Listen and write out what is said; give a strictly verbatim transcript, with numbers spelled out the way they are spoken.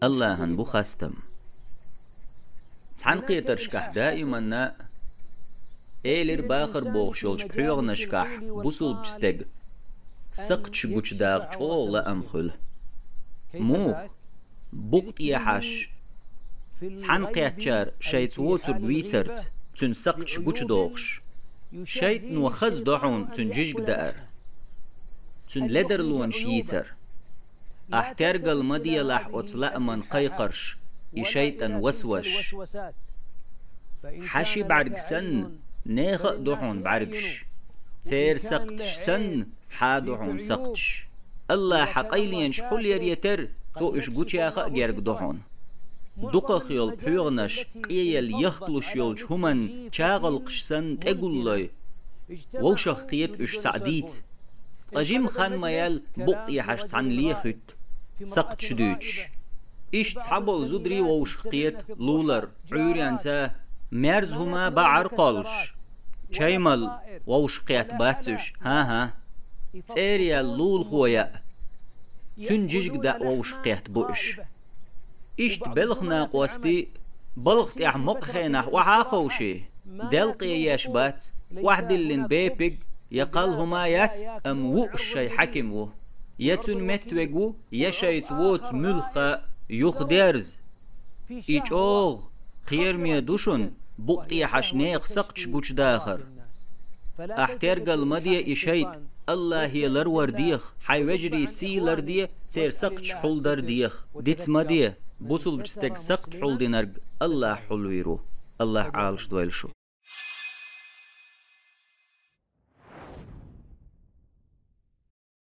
Аллахьан бу хастам. Цхьаьнакхетаршкахь даиманна элира бахар бохуш йолчу пхьоьгӀанашкахь бусулбачу стеган сакхташ гучудаха чӀогӀа лаам хуьлу. Муха? Букъ тӀехьаш цхьаьнакхеттачара шайца воцург вийцарца, цуьнан сакхташ гучудохуш. ШайтӀано хаза до хьуна цуьнан жижиг даар, цуьнан ледарлонаш йийцар. Ахь тергал ма делахь оцу лааман кхайкхарш, и шайтӀан васвасаш. Хьан ши бӀаьрг санна, нехан а ду хьуна бӀаьргаш. Церан сакхташ санна, хьан а ду хьуна сакхташ. Аллахьа хьан къайленаш хьулъяр а тера, цо уьш гучуяха а герга ду хьуна. Дукхах йолу пхьоьгӀанаш къеелла яхталуш йолчу хӀуманна чагӀалкхаш санна тӀегуллой, вовшах кхета уьш цхьаъ дийца. Ткъа жима хан ма яьлла букъ тӀехьаш цхьаьна лехуьйту, сакхташ дуьйцуш. Иштта цхьаболу зударий вовшах кхета лулар, Ӏуьйренца, мерза хӀума баӀар кхоллуш. Чай мала вовшах кхетта бац уьш, хӀан-хӀа. ЦӀера яьлла лулахо яа, цуьнан жижиг даа вовшах кхетта бу уьш. Иштта белхан накъостий балха тӀехь мокъа хенахь охьа а ховший, делкъе еш бац, охьадиллина бепиг я кхалла хӀума яц, амма вууш шайн хьаькам ву. Я цуьнан меттавег ву, я шайца воцу муьлхха юхадерза. И чӀогӀа кхераме ду шуна букъ тӀехьаш нехан сакхташ гучудахар. Ахь тергал ма де и шайтӀа, Аллахье ларвар деха, хьайн вежарий сий ларде, церан сакхташ хьулдар деха. Диц ма де, бусулбачу стеган сакхт хьулдинарг Аллахь хьулвийр ву. Аллахь Ӏалаш дойла шу.